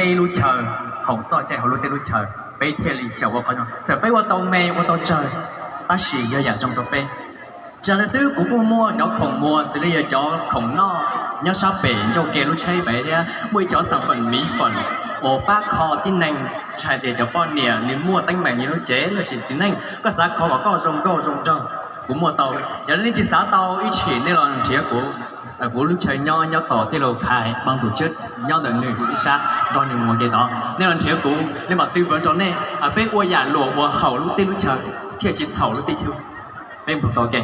tej lub chaw, khoom txoj cai hauv lub tej lub chaw, peb thiaj li xyaum ua qhov zoo. Txawm peb ua tau me ua tau tsawg, tab sis yog yam zoo rau peb. Tsis tas li xwb, kuv kuj muaj cov khoom muag xws li yog cov khoom noj nyob sab pem ncauj ke lub tsheb pem thiab muaj ib cov xas feem miv feem uas pab kho tib neeg, tsis hais tias cov poj niam nws muaj teeb meem nws lub cev lossis txiv neej koj xav kho kom koj zoo nkauj zoo nraug, kuv muaj tau. Yog leej twg xav tau ib tshim nej los nrhiav kuv, kuv lub chaw nyob nyob tom tij laug Phais Paj Tus Tswb nyob ntawm nws ib sab nrog nws mus ua ke tod. Nej los nrhiav kuv, nej mam twv vawv rau nej, peb ua yam luam ua haum lub teb lub chaw thiaj tsis txhaum lub teb chaw. Peb mus tau ke.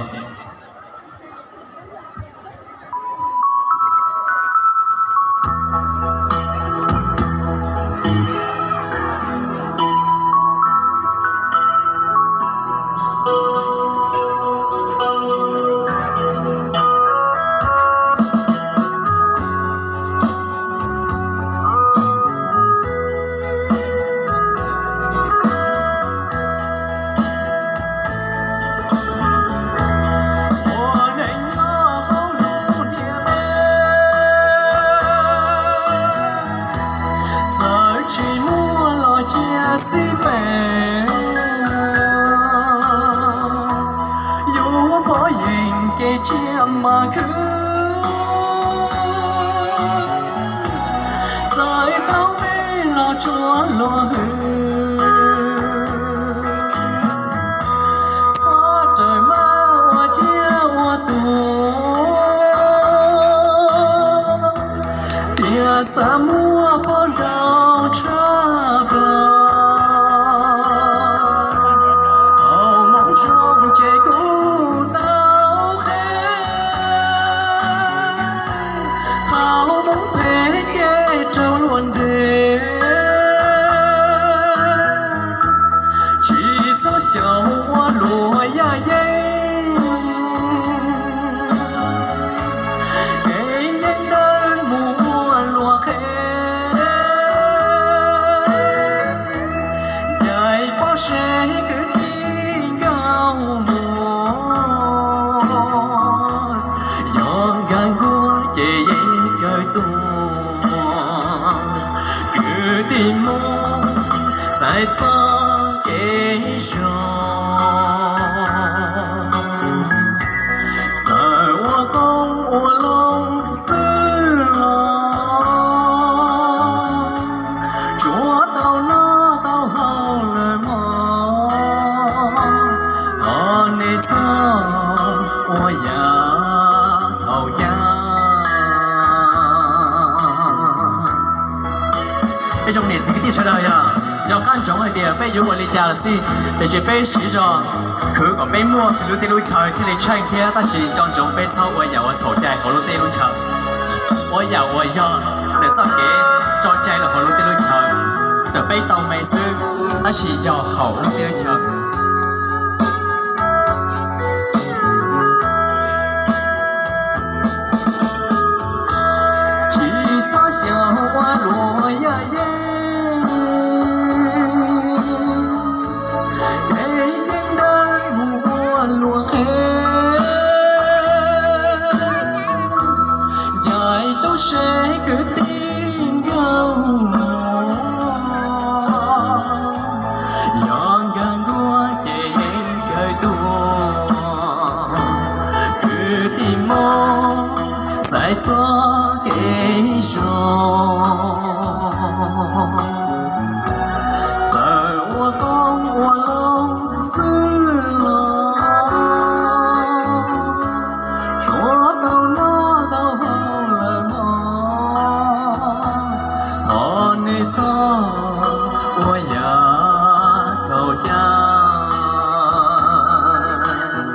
Ua neej nyob hauv lub ntiaj teb, txawm tsis muaj los cia xij peem, yus pov yeem kev tsiaj mas khwv. Txawm tau me los tsuav luag hwm, txhob raws mab ua ciaj ua tuag, tiam sis muaj poj nraug tshaj plaws. Thaum Hmoob zoo ces kuj tau qhev, thaum Hmoob phem ces raug luag ntes. Tsis txhob xyaum ua luag yaj yeeb, kev yeeb dawb mus ua luag qhev. Ncaim pob zeb kwv tij nkauj muam, yog nkag nkuaj ces yeej kawg tuag. Kwv tij Hmoob txais txoj kev zoo, txawm ua qoob ua loo xwb los tsuav tau noj tau haus lawm mog. Thov nej txhob ua yam txhaum cai. Peb zoo niam txiv kwv tij sawv daws yog nco qab ntsoov hais tias peb yuav ua li cas los xij, tiam sis peb siv zog khwv kom peb muaj xws lub teb lub chaw thiaj li tsheej thiab, tab sis nco ntsoov peb txhob ua yam uas txhaum cai hauv lub teb lub chaw, ua yam uas yog ntawm txoj kev tso cai los hauv lub teb lub chaw. Txawm peb tau me xwb, tab sis yog hauv lub teb lub chaw. Tsis txhob xyaum ua luag yaj yeeb, kev yeeb dawb mus ua luag qhev. Ncaim tub se kwv tij nkauj muam, yog nkag nkuaj ces yeej kawg tuag. Kwv tij Hmoob txais txoj kev zoo, txawm ua qoob ua loo xwb los tsuav tau noj tau haus lawm mog. Thov nej txhob ua yam txhaum cai.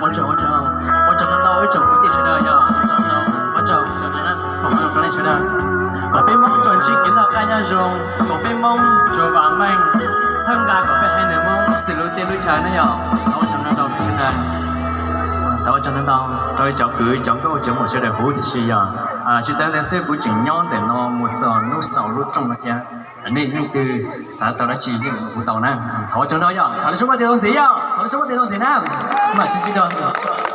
Ua tsaug, ua tsaug, ua tsaug ntau ntau ib tsoom kwv tij sawv daws yog, ua tsaug, ua tsaug ntau ntau tsoom Hmoob rau nej sawv daws, kom peb Hmoob tsuas ntsib kev noj qab nyob zoo, kom peb Hmoob tsuas vam meej, txhawb nqa kom peb haiv neeg Hmoob xws lub teb lub chaw na yog. Thov ua tsaug ntau ntau nej sawv daws. Thov ua tsaug ntau ntau rau cov kwv cov nkauj cov muam sawv daws huv tib si yog. Tsis tas li ntawd xwb, kuv tseem nyob ntawm no mus txog hnub xaus lub rooj no thiab. Nej leej twg xav tau dab tsi yeej hu tau na. Thov ua tsaug ntau yog, thov nej sawv daws muaj tes tau ntxiv yog, thov nej sawv daws muaj tes tau ntxiv na. Mam sib ntsib dua.